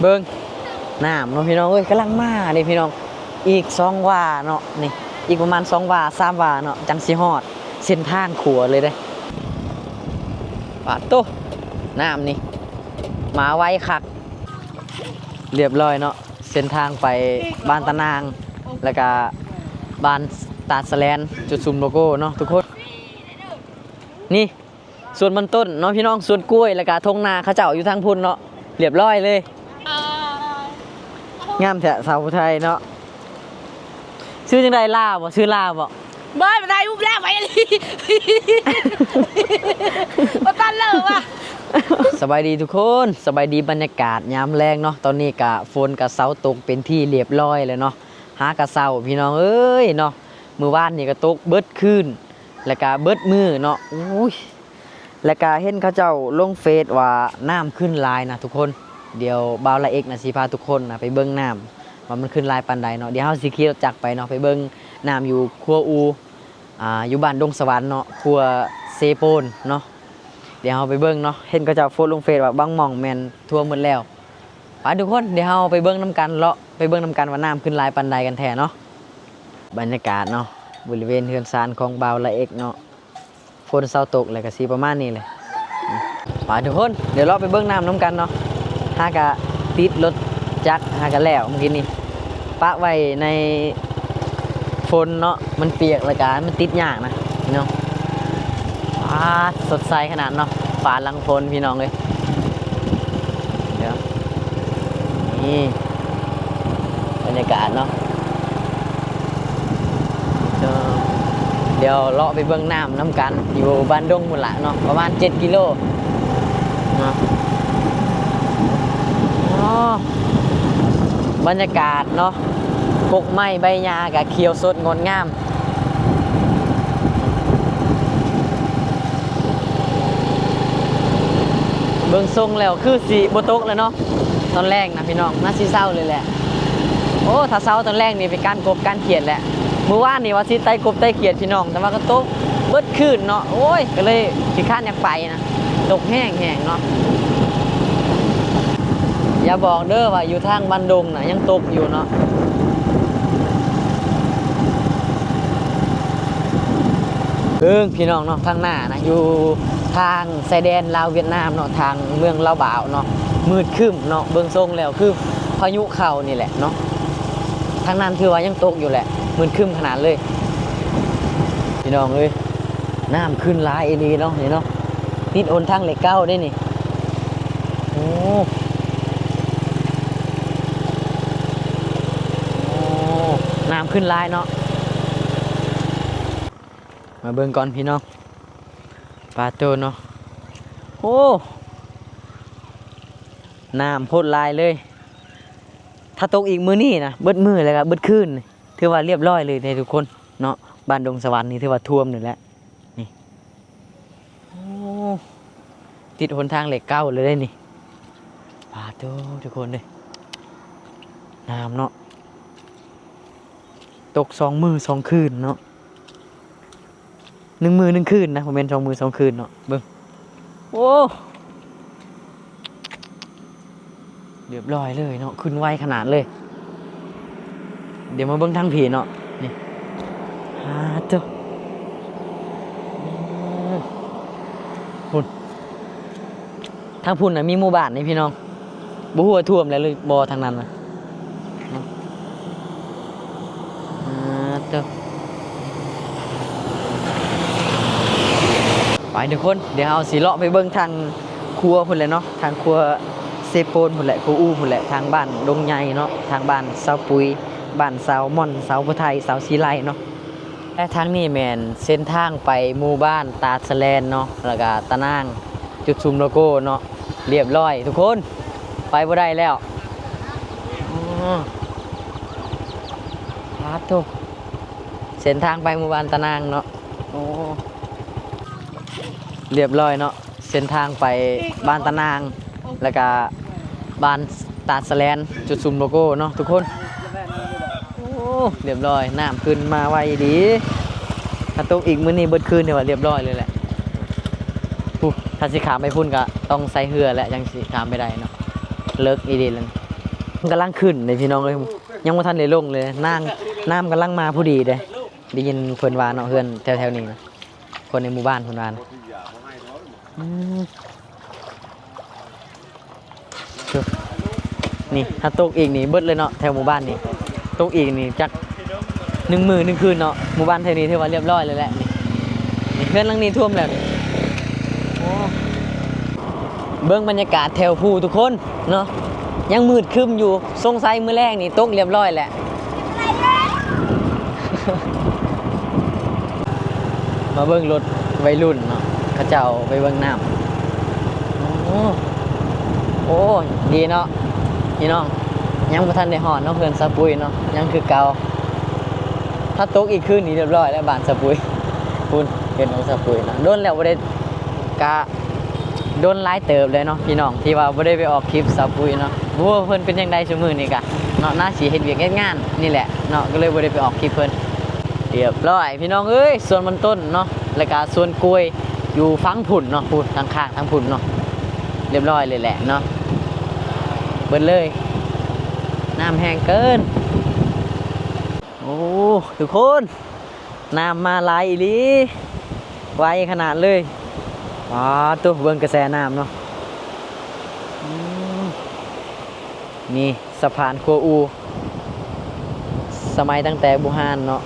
ເບິ່ງນ້ຳເນາະພີ່ນ້ອງເອີຍ ກຳລັງມາເດ້ພີ່ນ້ອງ. ອີກສອງວາເນາະ ນີ້ ອີກປະມານສອງວາ ສາມວາເນາະ ຈັ່ງຊິຮອດເສັ້ນທາງຂົວເລີຍເດ້. ປາດໂທ້ ນ້ຳນີ້ມາໄວຄັກ. ລຽບຮ້ອຍເນາະ ເສັ້ນທາງໄປບ້ານຕານາງ ແລ້ວກະບ້ານຕາດສະແລນ ຈຸດຊຸມໂລໂກ້ເນາະທຸກຄົນ. ນີ້ ສວນມັນຕົ້ນເນາະພີ່ນ້ອງ ສວນກ້ວຍ ແລ້ວກະທົ່ງນາເຂົາເຈົ້າຢູ່ທາງພຸ້ນເນາະ. ລຽບຮ້ອຍເລີຍ. ງາມແທ້ສາວຜູ້ໄທເນາະ. ຊື່ຈັ່ງໃດ ລາວບໍ່? ຊື່ລາວບໍ່? ບໍ່ ບໍ່ໄດ້ ອຸບແລ້ວໄປອີ່ຫຼີ ບໍ່ທັນເລີຍວ່າ. ສະບາຍດີທຸກຄົນ ສະບາຍດີ ບັນຍາກາດຍາມແລງເນາະ. ຕອນນີ້ກະຝົນກະເຊົາຕົກເປັນທີ່ລຽບຮ້ອຍແລ້ວເນາະ. ຫາກະເຊົ້າພີ່ນ້ອງເອີຍເນາະ ມື້ວານນີ້ກະຕົກເບິດຄືນ ແລ້ວກະເບິດມື້ເນາະ. ໂອ້ຍ ແລ້ວກະເຫັນເຂົາເຈົ້າລົງເຟສວ່ານ້ຳຂຶ້ນຫຼາຍນະທຸກຄົນ. ດຽວບ່າວລາເອັກນະຊິພາທຸກຄົນນະໄປເບິ່ງນ້ຳວ່າມັນຂຶ້ນຫຼາຍປານໃດເນາະ. ດຽວເຮົາຊິຂີ່ລົດຈັກໄປເນາະ ໄປເບິ່ງນ້ຳຢູ່ຂົວອູ່ ອ່າ ຢູ່ບ້ານດົງສະຫວັນເນາະ ຂົວເຊໂປນເນາະ. ດຽວເຮົາໄປເບິ່ງເນາະ ເຫັນເຂົາເຈົ້າໂພສລົງເຟສວ່າບາງໝ່ອງແມ່ນຖ້ວມໝົດແລ້ວ. ໄປທຸກຄົນ ດຽວເຮົາໄປເບິ່ງນຳກັນ ເລາະໄປເບິ່ງນຳກັນວ່ານ້ຳຂຶ້ນຫຼາຍປານໃດກັນແທ້ເນາະ. ບັນຍາກາດເນາະ ບໍລິເວນເຮືອນຊານຂອງບ່າວລາເອັກເນາະ. ຝົນເຊົາຕົກແລ້ວກະຊິປະມານນີ້ແຫຼະ. ໄປທຸກຄົນ ດຽວເລາະໄປເບິ່ງນ້ຳນຳກັນເນາະ. ຫາກະຕິດລົດຈັກ ຫາກະແລ້ວມື້ກີ້ນີ້ ປະໄວ້ໃນຝົນເນາະ ມັນປຽກແລ້ວກະມັນຕິດຍາກນະພີ່ນ້ອງ. ປາດ ສົດໃສຂະໜາດເນາະ ຟ້າຫຼັງຝົນພີ່ນ້ອງເອີຍ. ດຽວ ນີ້ບັນຍາກາດເນາະ. ດຽວເລາະໄປເບິ່ງນ້ຳນຳກັນ ຢູ່ບ້ານດົງພຸ້ນລະເນາະ ປະມານເຈັດກິໂລເນາະ. ອໍ ບັນຍາກາດເນາະ ກົກໄມ້ໃບຫຍ້າກະຂຽວສົດງົດງາມ. ເບິ່ງຊົງແລ້ວຄືຊິບໍ່ຕົກແລ້ວເນາະ ຕອນແລງນະພີ່ນ້ອງ ໜ້າຊິເຊົາເລີຍແຫຼະ. ໂອ້ ຖ້າເຊົາຕອນແລງນີ້ເປັນການກົບການຂຽດແຫຼະ. ມື້ວານນີ້ວ່າຊິໄຕ່ກົບໄຕ່ຂຽດພີ່ນ້ອງ ແຕ່ວ່າກະຕົກເບິດຄືນເນາະ. ໂອ້ຍ ກະເລີຍຂີ້ຄ້ານຢາກໄປນະ ຕົກແຮງໆເນາະ. ຢ່າບອກເດີວ່າຢູ່ທາງບ້ານດົງນະຍັງຕົກຢູ່ເນາະ. ເບິ່ງພີ່ນ້ອງເນາະ ທາງໜ້ານະ ຢູ່ທາງຊາຍແດນລາວຫວຽດນາມເນາະ ທາງເມືອງລາວບາວເນາະ ມືດຄຶ້ມເນາະ. ເບິ່ງຊົງແລ້ວຄືພາຍຸເຂົ້ານີ້ແຫຼະເນາະ. ທາງນັ້ນຖືວ່າຍັງຕົກຢູ່ແຫຼະ ມືດຄຶ້ມຂະໜາດເລີຍ ພີ່ນ້ອງເອີຍ. ນ້ຳຂຶ້ນຫຼາຍອີ່ຫຼີເນາະ ນີ້ເນາະ ຕິດຫົນທາງເລກເກົ້າເດ້ນີ້. ໂອ້ ໂອ້ ນ້ຳຂຶ້ນຫຼາຍເນາະ. ມາເບິ່ງກ່ອນພີ່ນ້ອງ ປາໂຕເນາະ. ໂອ້ ນ້ຳໂພດຫຼາຍເລີຍ. ຖ້າຕົກອີກມື້ນີ້ນະ ເບິດມື້ແລ້ວກະເບິດຄືນ ຖືວ່າລຽບຮ້ອຍເລີຍເດ້ທຸກຄົນເນາະ. ບ້ານດົງສະຫວັນນີ້ຖືວ່າຖ້ວມນີ້ແຫຼະ ນີ້. ໂອ້ ຕິດຫົນທາງເລກເກົ້າເລີຍເດ້ນີ້. ປາໂຕ ທຸກຄົນເດ້ ນ້ຳເນາະ ຕົກສອງມື້ສອງຄືນເນາະ. ໜຶ່ງມື້ໜຶ່ງຄືນນະ ບໍ່ແມ່ນສອງມື້ສອງຄືນເນາະ. ເບິ່ງ ໂອ້ ລຽບຮ້ອຍເລີຍເນາະ ຂຶ້ນໄວຂະໜາດເລີຍ. ດຽວມາເບິ່ງທາງພີ້ເນາະ ນີ້. ປາໂຕ ພຸ້ນ ທາງພຸ້ນນະມີໝູ່ບ້ານນີ້ພີ່ນ້ອງ ບໍ່ຮູ້ວ່າຖ້ວມແລ້ວຫຼືບໍ່ທາງນັ້ນນະ. ອ່າ ເຕີ ໄປທຸກຄົນ ດຽວເຮົາຊິເລາະໄປເບິ່ງທາງຄົວພຸ້ນແຫຼະເນາະ ທາງຄົວເຊໂປນພຸ້ນແຫຼະ ຄົວອູ່ພຸ້ນແຫຼະ ທາງບ້ານດົງໃຫຍ່ເນາະ ທາງບ້ານຊາວປຸຍ ບ້ານຊາວມ່ອນ ຊາວຜູ້ໄທ ຊາວສີໄລເນາະ. ແລະທາງນີ້ແມ່ນເສັ້ນທາງໄປໝູ່ບ້ານຕາດສະແລນເນາະ ແລ້ວກະຕານາງ ຈຸດຊຸມໂລໂກ້ເນາະ. ລຽບຮ້ອຍທຸກຄົນ ໄປບໍ່ໄດ້ແລ້ວ. ອໍ ປາໂຕ ເສັ້ນທາງໄປໝູ່ບ້ານຕານາງເນາະ. ໂອ້ ລຽບຮ້ອຍເນາະ ເສັ້ນທາງໄປບ້ານຕານາງ ແລ້ວກະບ້ານຕາດສະແລນ ຈຸດຊຸມໂລໂກ້ເນາະທຸກຄົນ. ໂອ້ ລຽບຮ້ອຍ ນ້ຳຂຶ້ນມາໄວອີ່ຫຼີ. ຖ້າຕົກອີກມື້ນີ້ເບິດຄືນ ຖືວ່າລຽບຮ້ອຍເລີຍແຫຼະ. ຜູ້ ຖ້າຊິຂ້າມໄປພຸ້ນກະຕ້ອງໃຊ້ເຮືອແຫຼະ ຈັ່ງຊິຂ້າມໄປໄດ້ເນາະ ເລິກອີ່ຫຼີແລ້ວ. ມັນກຳລັງຂຶ້ນເດ້ພີ່ນ້ອງເອີຍ ຍັງບໍ່ທັນໄດ້ລົງເລີຍ ນ້ຳ ນ້ຳກຳລັງມາພໍດີເດ້ ໄດ້ຍິນເພິ່ນວ່າເນາະ ເຮືອນແຖວໆນີ້ນະ ຄົນໃນໝູ່ບ້ານເພິ່ນວ່ານະ ອືມ ນີ້ ຖ້າຕົກອີກນີ້ເບິດເລີຍເນາະ ແຖວໝູ່ບ້ານນີ້ ຕົກອີກນີ້ຈັກໜຶ່ງມື້ໜຶ່ງຄືນເນາະ ໝູ່ບ້ານແຖວນີ້ຖືວ່າລຽບຮ້ອຍເລີຍແຫຼະ ນີ້ ນີ້ເຮືອນຫຼັງນີ້ຖ້ວມແລ້ວນີ້ ໂອ້ ເບິ່ງບັນຍາກາດແຖວພູທຸກຄົນເນາະ ຍັງມືດຄຶ້ມຢູ່ ສົງໄສມື້ແລງນີ້ຕົກລຽບຮ້ອຍແຫຼະ ມາເບິ່ງລົດໄວລຸ້ນເນາະ ເຂົາເຈົ້າໄປເບິ່ງນ້ຳ ໂອ້ ໂອ້ ດີເນາະ ພີ່ນ້ອງ ຍັງບໍ່ທັນໄດ້ຮອດເນາະ ເຮືອນສາປຸ້ຍເນາະ ຍັງຄືເກົ່າ ຖ້າຕົກອີກຄືນນີ້ລຽບຮ້ອຍແລ້ວບ້ານສາປຸ້ຍ ພຸ້ນ ເຮືອນຂອງສາປຸ້ຍເນາະ ດົນແລ້ວບໍ່ໄດ້ ກະດົນຫຼາຍເຕີບເລີຍເນາະ ພີ່ນ້ອງ ທີ່ວ່າບໍ່ໄດ້ໄປອອກຄລິບສາປຸ້ຍເນາະ ບໍ່ຮູ້ວ່າເພິ່ນເປັນຈັ່ງໃດຊຸມື້ນີ້ກະເນາະ ໜ້າຊິເຮັດວຽກເຮັດງານນີ້ແຫຼະເນາະ ກໍເລີຍບໍ່ໄດ້ໄປອອກຄລິບເພິ່ນ ລຽບຮ້ອຍ ພີ່ນ້ອງເອີຍ ສວນມັນຕົ້ນເນາະ ແລ້ວກະສວນກ້ວຍຢູ່ຝັ່ງພຸ້ນເນາະ ພຸ້ນ ທາງຂ້າງທາງພຸ້ນເນາະ ລຽບຮ້ອຍເລີຍແຫຼະເນາະ ເບິດເລີຍ ນ້ຳແຮງເກີນ ໂອ້ ທຸກຄົນ ນ້ຳມາຫຼາຍອີ່ຫຼີ ໄວຂະໜາດເລີຍ ປາດໂທ້ ເບິ່ງກະແສນ້ຳເນາະ ອືມ ນີ້ສະພານຂົວອູ່ ສະໄໝຕັ້ງແຕ່ບູຮານເນາະ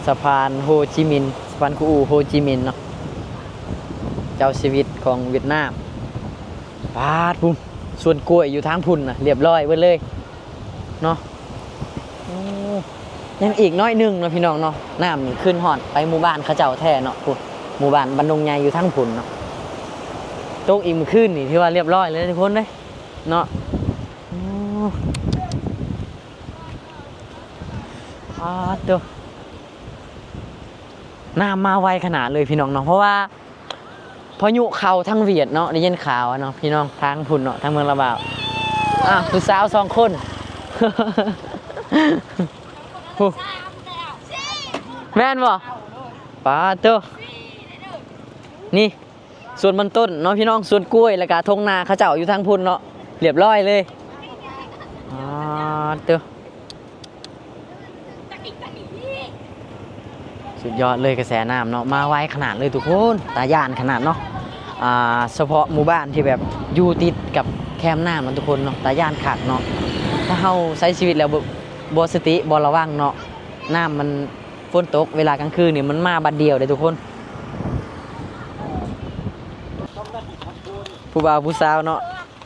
ສະພານໂຮຈິມິນ ສະພານຂົວອູ່ໂຮຈິມິນເນາະ ເຈົ້າຊີວິດຂອງຫວຽດນາມ ປາດ ພຸ້ນ ສວນກ້ວຍຢູ່ທາງພຸ້ນນະ ລຽບຮ້ອຍເບິດເລີຍເນາະ ໂອ້ ຍັງອີກໜ້ອຍໜຶ່ງເນາະ ພີ່ນ້ອງເນາະ ນ້ຳນີ້ຂຶ້ນຮອດໄປໝູ່ບ້ານເຂົາເຈົ້າແທ້ເນາະ ພຸ້ນ ໝູ່ບ້ານບ້ານດົງໃຫຍ່ຢູ່ທາງພຸ້ນເນາະ ຕົກອີກມື້ຄືນນີ້ຖືວ່າລຽບຮ້ອຍເລີຍທຸກຄົນເດ້ ເນາະ ໂອ້ ອາໂຕ ນ້ຳມາໄວຂະໜາດເລີຍພີ່ນ້ອງເນາະ ເພາະວ່າພາຍຸເຂົ້າທາງຫວຽດເນາະ ໄດ້ຍິນຂ່າວເນາະ ພີ່ນ້ອງທາງພຸ້ນເນາະ ທາງເມືອງລະບາວ ອ້າວ ຜູ້ສາວສອງຄົນ ຜູ້ ແມ່ນບໍ່? ປາໂຕ ນີ້ ສວນມັນຕົ້ນເນາະພີ່ນ້ອງ ສວນກ້ວຍ ແລ້ວກະທົ່ງນາເຂົາເຈົ້າຢູ່ທາງພຸ້ນເນາະ ລຽບຮ້ອຍເລີຍ ອາ ເຕີ ສຸດຍອດເລີຍກະແສນ້ຳເນາະ ມາໄວຂະໜາດເລີຍທຸກຄົນ ຕາຢ້ານຂະໜາດເນາະ ອ່າ ສະເພາະໝູ່ບ້ານທີ່ແບບຢູ່ຕິດກັບແຄມນ້ຳນະທຸກຄົນເນາະ ຕາຢ້ານຄັກເນາະ ຖ້າເຮົາໃຊ້ຊີວິດແລ້ວບໍ່ ບໍ່ສະຕິ ບໍ່ລະວັງເນາະ ນ້ຳມັນ ຝົນຕົກເວລາກາງຄືນນີ້ມັນມາບັດດຽວເດ້ທຸກຄົນ ຜູ້ບ່າວຜູ້ສາວເນາະ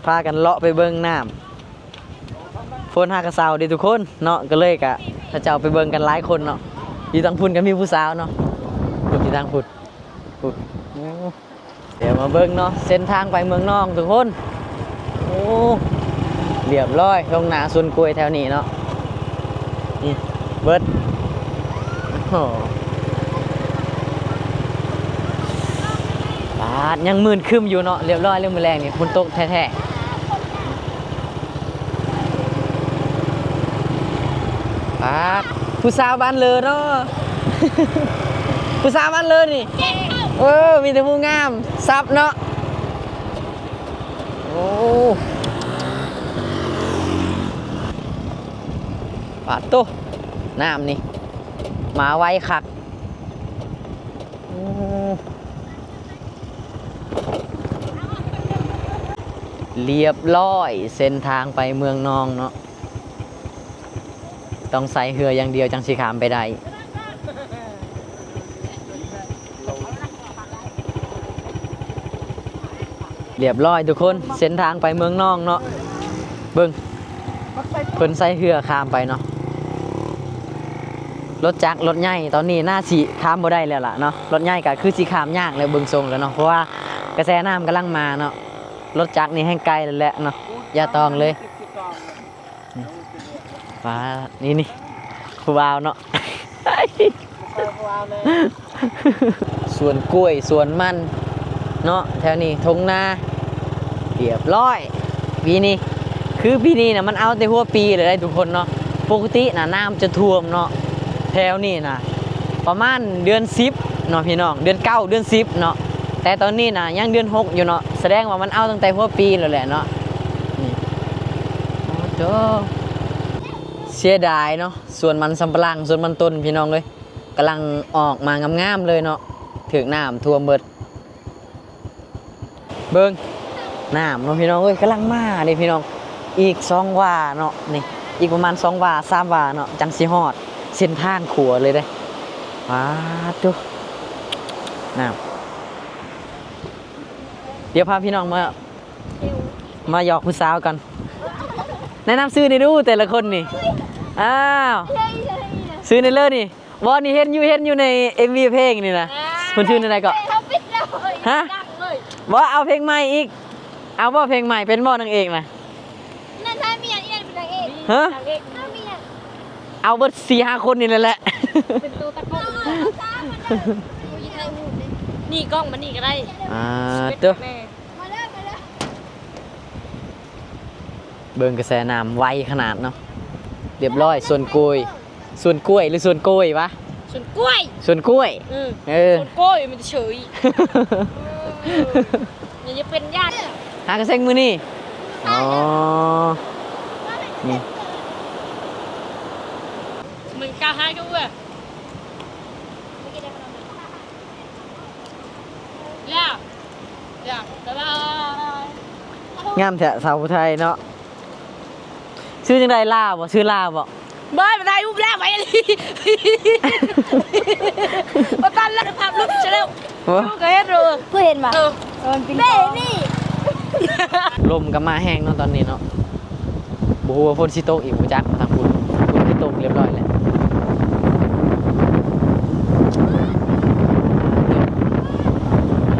ພາກັນເລາະໄປເບິ່ງນ້ຳ ຝົນຫາກະເຊົາເດ້ທຸກຄົນເນາະ ກໍເລີຍກະເຂົາເຈົ້າໄປເບິ່ງກັນຫຼາຍຄົນເນາະ ຢູ່ທາງພຸ້ນກໍມີຜູ້ສາວເນາະ ຢູ່ທາງພຸ້ນ ໂອ້ ດຽວມາເບິ່ງເນາະ ເສັ້ນທາງໄປເມືອງນອງທຸກຄົນ ໂອ້ ລຽບຮ້ອຍ ທົ່ງນາສວນກ້ວຍແຖວນີ້ເນາະ ນີ້ເບິດ ໂອ້ໂຫ ປາດ ຍັງມືດຄຶ້ມຢູ່ເນາະ ລຽບຮ້ອຍແລ້ວ ມື້ແລງນີ້ຝົນຕົກແທ້ໆ ປາດ ຜູ້ສາວບ້ານເລີເນາະ ຜູ້ສາວບ້ານເລີນີ້ ເອີ ມີແຕ່ຜູ້ງາມ ສັບເນາະ ໂອ້ ປາດໂທ້ ນ້ຳນີ້ ມາໄວຄັກ ໂອ້ ລຽບຮ້ອຍ ເສັ້ນທາງໄປເມືອງນອງເນາະ ຕ້ອງໃຊ້ເຮືອຢ່າງດຽວຈັ່ງຊິຂ້າມໄປໄດ້ ລຽບຮ້ອຍທຸກຄົນ ເສັ້ນທາງໄປເມືອງນອງເນາະ ເບິ່ງ ເພິ່ນໃຊ້ເຮືອຂ້າມໄປເນາະ ລົດຈັກລົດໃຫຍ່ຕອນນີ້ໜ້າຊິຂ້າມບໍ່ໄດ້ແລ້ວລະເນາະ ລົດໃຫຍ່ກະຄືຊິຂ້າມຍາກແລ້ວເບິ່ງຊົງແລ້ວເນາະ ເພາະວ່າກະແສນ້ຳກຳລັງມາເນາະ ລົດຈັກນີ້ແຮ່ງໄກແລ້ວແຫຼະເນາະ ຢ່າຕ້ອງເລີຍ ປາ ນີ້ ນີ້ ຜູ້ບ່າວເນາະ ສວນກ້ວຍ ສວນມັນເນາະ ແຖວນີ້ ທົ່ງນາ ລຽບຮ້ອຍ ປີນີ້ ຄືປີນີ້ນະ ມັນເອົາແຕ່ຫົວປີເລີຍໄດ໋ທຸກຄົນເນາະ ປົກກະຕິນະ ນ້ຳຈະຖ້ວມເນາະ ແຖວນີ້ນະ ປະມານເດືອນສິບເນາະພີ່ນ້ອງ ເດືອນເກົ້າ ເດືອນສິບເນາະ ແຕ່ຕອນນີ້ນະ ຍັງເດືອນຫົກຢູ່ເນາະ ສະແດງວ່າມັນເອົາຕັ້ງແຕ່ຫົວປີແລ້ວແຫຼະເນາະ ນີ້ ໂອ້ ໂອ້ ເສຍດາຍເນາະ ສວນມັນສຳປະຫຼັງ ສວນມັນຕົ້ນ ພີ່ນ້ອງເອີຍ ກຳລັງອອກມາງາມໆເລີຍເນາະ ຖືກນ້ຳຖ້ວມເບິດ. ເບິ່ງ ນ້ຳເນາະ ພີ່ນ້ອງເອີຍ ກຳລັງມາເດ້ພີ່ນ້ອງ ອີກສອງວາເນາະ ນີ້ ອີກປະມານສອງວາ ສາມວາເນາະ ຈັ່ງຊິຮອດເສັ້ນທາງຂົວເລີຍເດ້. ປາດໂທ້ ນ້ຳ ດຽວພາພີ່ນ້ອງມາ ມາຫຍອກຜູ້ສາວກ່ອນ ແນະນຳຊື່ແດ່ດູ ແຕ່ລະຄົນນີ້ ອ້າວ ຊື່ແດ່ເລີຍນີ້ ບໍ່ ນີ້ເຫັນຢູ່ ເຫັນຢູ່ໃນເອັມວີເພງນີ້ນະ ເພິ່ນຊື່ແນວໃດເກາະ? ຮະ ບໍ່ ເອົາເພງໃໝ່ອີກ ເອົາບໍ່ເພງໃໝ່ ເປັນບໍ່ນາງເອກນະ? ນັ້ນຖ້າມີອັນນີ້ເປັນນາງເອກ ຮະ ນາງເອກ ຖ້າມີອັນ ເອົາເບິດສີ່ຫ້າຄົນນີ້ແຫຼະ ເປັນໂຕຕະກົກ ນີ້ກ້ອງມັນນີ້ກໍໄດ້ ອ່າ ເຕີ ມາເດີ ມາເດີ ເບິ່ງກະແສນ້ຳໄວຂະໜາດເນາະ ລຽບຮ້ອຍ ສວນກ້ວຍ ສວນກ້ວຍ ຫຼື ສວນໂກຍວະ? ສວນກ້ວຍ ສວນກ້ວຍ ເອີ ເອີ ສວນກ້ວຍມັນຈະເສີຍ ເອີ ຢ່າເປັນຍາດ ຫາກະເຊັງມື້ນີ້ ອໍ ນີ້ ມັນກະຫາກະເອີ ແລ້ວ ແລ້ວ ບາຍບາຍ ງາມແທ້ສາວຜູ້ໄທເນາະ ຊື່ຈັ່ງໃດ ລາວບໍ່? ຊື່ລາວບໍ່? ບໍ່ ບໍ່ໄດ້ ອຸບແລ້ວໄປອີ່ຫຼີ ບໍ່ທັນແລ້ວ ພາບຫຼຸດຊະແລ້ວ ໂອ້ ເຈົ້າກໍເຫັນເດີ ເພິ່ນເຫັນບໍ່? ເອີ ເອີ ມັນປິ່ນ ເບນີ້ ລົມກໍມາແຮງເນາະ ຕອນນີ້ເນາະ. ບໍ່ຮູ້ວ່າຝົນຊິຕົກອີກບໍ່ຈັກ ທາງພຸ້ນ ຝົນຊິຕົກລຽບຮ້ອຍແລ້ວ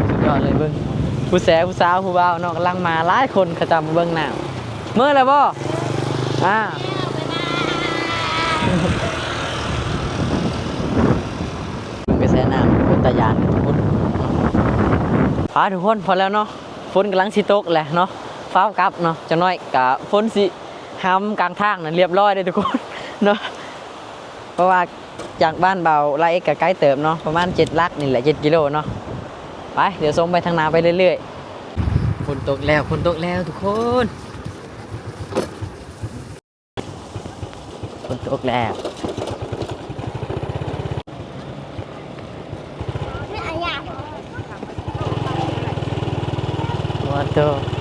ສຸດຍອດເລີຍ ເບິ່ງຜູ້ແຊຜູ້ສາວຜູ້ບ່າວເນາະ ກຳລັງມາຫຼາຍຄົນ ເຂົາເຈົ້າມາເບິ່ງນ້ຳ ເມືອແລ້ວບໍ່? ອ່າ ເບິ່ງກະແສນ້ຳ ໂອ້ ຕາຢ້ານທຸກຄົນ ພາທຸກຄົນ ພໍແລ້ວເນາະ. ຝົນກຳລັງຊິຕົກແຫຼະເນາະ ຟ້າວກັບເນາະ ຈັກໜ້ອຍກະຝົນຊິຫາມກາງທາງນັ້ນລຽບຮ້ອຍເດ້ທຸກຄົນເນາະ ເພາະວ່າຈາກບ້ານບ່າວລາເອັກກະໄກເຕີບເນາະ ປະມານເຈັດຫຼັກນີ້ແຫຼະ ເຈັດກິໂລເນາະ. ໄປ ດຽວສົ່ງໄປທາງໜ້າໄປເລື້ອຍໆ. ຝົນຕົກແລ້ວ ຝົນຕົກແລ້ວທຸກຄົນ. ຝົນຕົກແລ້ວ ໂອ້ໂຕ